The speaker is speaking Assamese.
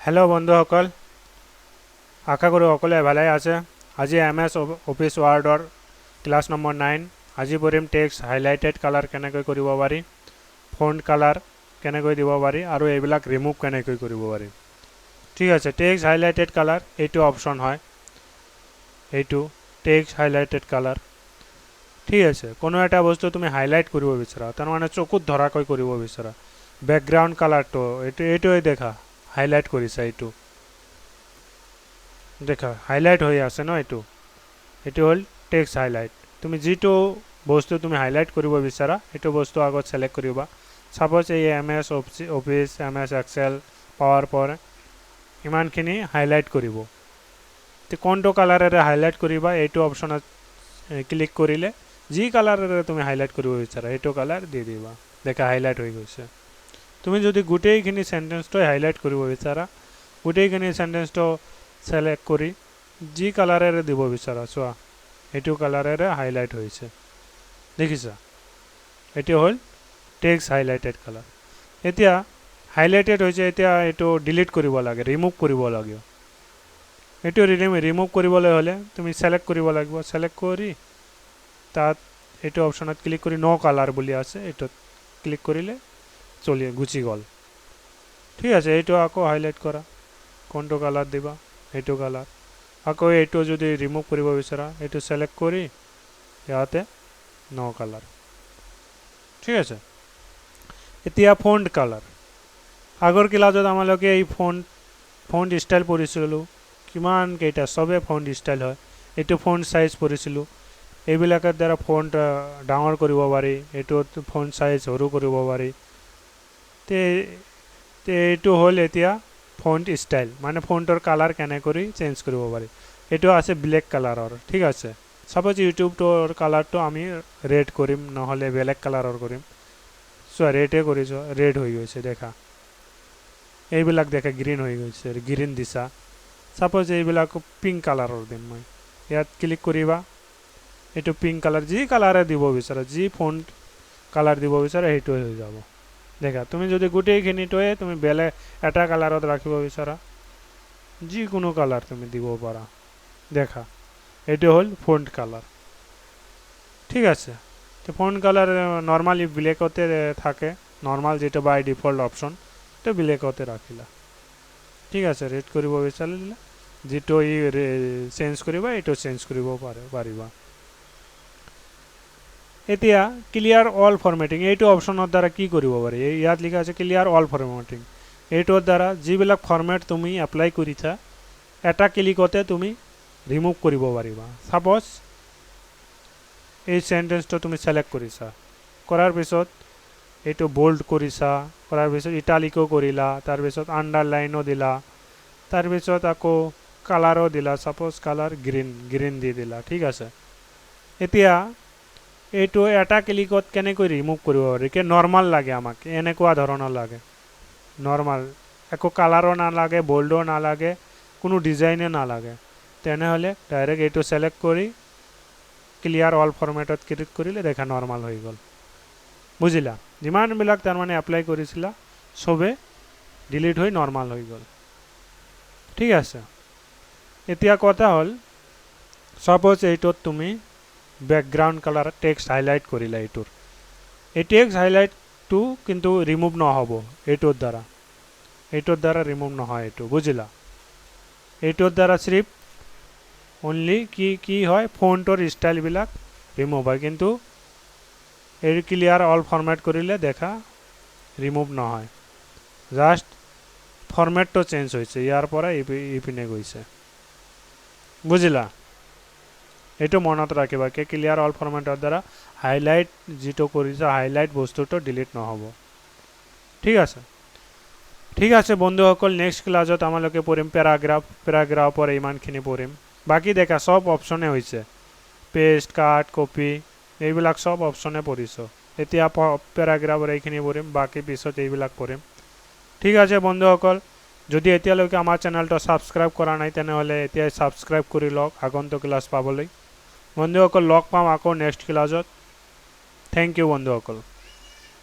হেল্ল' বন্ধুসকল, আশা কৰোঁ সকলোৱে ভালে আছে। আজি এম এছ অফিচ ৱাৰ্ডৰ ক্লাছ নম্বৰ 9। আজি পঢ়িম টেক্সট হাইলাইটেড কালাৰ কেনেকৈ কৰিব পাৰি, ফণ্ট কালাৰ কেনেকৈ দিব পাৰি আৰু এইবিলাক ৰিমুভ কেনেকৈ কৰিব পাৰি। ঠিক আছে, টেক্সট হাইলাইটেড কালাৰ এইটো অপশ্যন হয়, এইটো টেক্সট হাইলাইটেড কালাৰ। ঠিক আছে, কোনো এটা বস্তু তুমি হাইলাইট কৰিব বিচৰা, তাৰমানে চকুত ধৰাকৈ কৰিব বিচৰা, বেকগ্ৰাউণ্ড কালাৰটো এইটো, এইটোৱে দেখা হাইলাইট কৰিছা, এইটো দেখা হাইলাইট হৈ আছে ন। এইটো হ'ল টেক্সট হাইলাইট। তুমি যিটো বস্তু তুমি হাইলাইট কৰিব বিচাৰা, সেইটো বস্তু আগত ছিলেক্ট কৰিবা। ছাপ'জ এই M S office, M S Excel, power point ইমানখিনি হাইলাইট কৰিব। তে কোনটো কালাৰেৰে হাইলাইট কৰিবা, এইটো অপশ্যনত ক্লিক কৰিলে যি কালাৰেৰে তুমি হাইলাইট কৰিব বিচাৰা, সেইটো কালাৰ দি দিবা। দেখা, হাইলাইট হৈ গৈছে। তুমি যদি গোটেইখিনি চেণ্টেন্সটোৱে হাইলাইট কৰিব বিচাৰা, গোটেইখিনি চেণ্টেন্সটো ছিলেক্ট কৰি যি কালাৰেৰে দিব বিচাৰা, চোৱা, সেইটো কালাৰেৰে হাইলাইট হৈছে, দেখিছা? এইটো হ'ল টেক্সট হাইলাইটেড কালাৰ। এতিয়া হাইলাইটেড হৈছে, এতিয়া এইটো ডিলিট কৰিব লাগে, ৰিমুভ কৰিব লাগে। এইটো ৰিমুভ কৰিবলৈ হ'লে তুমি ছিলেক্ট কৰিব লাগিব। ছিলেক্ট কৰি তাত এইটো অপশ্যনত ক্লিক কৰি ন' কালাৰ বুলি আছে, এইটোত ক্লিক কৰিলে চলি গুচি গ'ল। ঠিক আছে, এইটো আকৌ হাইলাইট কৰা, কোনটো কালাৰ দিবা, সেইটো কালাৰ। আকৌ এইটো যদি ৰিমুভ কৰিব বিচৰা, এইটো ছিলেক্ট কৰি ইয়াতে ন' কালাৰ। ঠিক আছে, এতিয়া ফণ্ট কালাৰ। আগৰ ক্লাছত আমালোকে এই ফণ্ট ষ্টাইল পঢ়িছিলোঁ। কিমান কেইটা চবে ফণ্ট ষ্টাইল হয়। এইটো ফণ্ট চাইজ পঢ়িছিলোঁ। এইবিলাকৰ দ্বাৰা ফণ্ট ডাঙৰ কৰিব পাৰি, এইটোত ফণ্ট চাইজ সৰু কৰিব পাৰি। তে এইটো হ'ল এতিয়া ফণ্ট ষ্টাইল, মানে ফণ্টৰ কালাৰ কেনেকৈ চেঞ্জ কৰিব পাৰি। এইটো আছে ব্লেক কালাৰৰ। ঠিক আছে, ছাপ'জ ইউটিউবটোৰ কালাৰটো আমি ৰেড কৰিম, নহ'লে বেলেগ কালাৰৰ কৰিম। চোৱা, ৰেডে কৰিছোঁ, ৰেড হৈ গৈছে দেখা। এইবিলাক দেখা, গ্ৰীণ হৈ গৈছে, গ্ৰীণ দিছা। ছাপ'জ এইবিলাক পিংক কালাৰৰ দিম মই। ইয়াত ক্লিক কৰিবা, এইটো পিংক কালাৰ। যি কালাৰে দিব বিচাৰা, যি ফণ্ট কালাৰ দিব বিচাৰা, সেইটোৱে হৈ যাব। দেখা, তুমি যদি গোটেইখিনিটোৱে তুমি বেলেগ এটা কালাৰত ৰাখিব বিচাৰা, যিকোনো কালাৰ তুমি দিব পাৰা। দেখা, এইটো হ'ল ফণ্ট কালাৰ। ঠিক আছে, তো ফণ্ট কালাৰ নৰ্মালি ব্লেকতে থাকে। নৰ্মাল যিটো বাই ডিফল্ট অপশ্যন, সেইটো ব্লেকতে ৰাখিলা। ঠিক আছে, ৰেড কৰিব বিচাৰিলে যিটো ই চেঞ্জ কৰিবা, এইটো চেঞ্জ কৰিব পাৰিবা। এতিয়া ক্লিয়াৰ অল ফৰ্মেটিং, এইটো অপশ্যনৰ দ্বাৰা কি কৰিব পাৰি? ইয়াত লিখা আছে ক্লিয়াৰ অল ফৰ্মেটিং। এইটোৰ দ্বাৰা যিবিলাক ফৰ্মেট তুমি এপ্লাই কৰিছা, এটা ক্লিকতে তুমি ৰিমুভ কৰিব পাৰিবা। ছাপ'জ এই চেণ্টেন্সটো তুমি ছিলেক্ট কৰিছা, কৰাৰ পিছত এইটো বল্ড কৰিছা, কৰাৰ পিছত ইটালিকো কৰিলা, তাৰপিছত আণ্ডাৰলাইনো দিলা, তাৰপিছত আকৌ কালাৰো দিলা, ছাপ'জ কালাৰ গ্ৰীণ, গ্ৰীণ দি দিলা। ঠিক আছে, এতিয়া এইটো এটা ক্লিকত কেনেকৈ ৰিমুভ কৰিব পাৰি? কে নৰ্মাল লাগে আমাক, এনেকুৱা ধৰণৰ লাগে, নৰ্মাল, একো কালাৰো নালাগে, বল্ডো নালাগে, কোনো ডিজাইনে নালাগে, তেনেহ'লে ডাইৰেক্ট এইটো ছিলেক্ট কৰি ক্লিয়াৰ অল ফৰ্মেটত ক্লিক কৰিলে দেখা, নৰ্মাল হৈ গ'ল। বুজিলা? যিমানবিলাক তাৰমানে এপ্লাই কৰিছিলা, চবে ডিলিট হৈ নৰ্মাল হৈ গ'ল। ঠিক আছে, এতিয়া কথা হ'ল, ছাপ'জ এইটোত তুমি বেকগ্ৰাউণ্ড কালাৰ টেক্সট হাইলাইট কৰিলা, এইটোৰ এই টেক্সট হাইলাইটটো কিন্তু ৰিমুভ নহ'ব এইটোৰ দ্বাৰা। এইটোৰ দ্বাৰা ৰিমুভ নহয় এইটো, বুজিলা? এইটোৰ দ্বাৰা চিৰিফ অনলি কি কি হয়, ফণ্টৰ ষ্টাইলবিলাক ৰিমুভ হয়, কিন্তু এই ক্লিয়াৰ অল ফৰ্মেট কৰিলে দেখা, ৰিমুভ নহয়, জাষ্ট ফৰ্মেটটো চেঞ্জ হৈছে, ইয়াৰ পৰা ইপিনে গৈছে। বুজিলা? এইটো মনত ৰাখিবা কি ক্লিয়াৰ অল ফৰ্মেটৰ দ্বাৰা হাইলাইট যিটো কৰিছা, হাইলাইট বস্তুটো ডিলিট নহ'ব। ঠিক আছে, ঠিক আছে বন্ধুসকল, নেক্সট ক্লাছত আমালোকে পঢ়িম পেৰাগ্ৰাফ। পেৰাগ্ৰাফৰ ইমানখিনি পঢ়িম। বাকী দেখা, চব অপশ্যনে হৈছে, পেষ্ট, কাট, কপি, এইবিলাক চব অপশ্যনে পঢ়িছোঁ। এতিয়া পেৰাগ্ৰাফৰ এইখিনি পঢ়িম, বাকী পিছত এইবিলাক পঢ়িম। ঠিক আছে বন্ধুসকল, যদি এতিয়ালৈকে আমাৰ চেনেলটো ছাবস্ক্ৰাইব কৰা নাই, তেনেহ'লে এতিয়াই ছাবস্ক্ৰাইব কৰি লওক আগন্তুক ক্লাছ পাবলৈ। বন্ধুসকল, লগ পাম আকৌ নেক্সট ক্লাছত। Thank U বন্ধুসকল।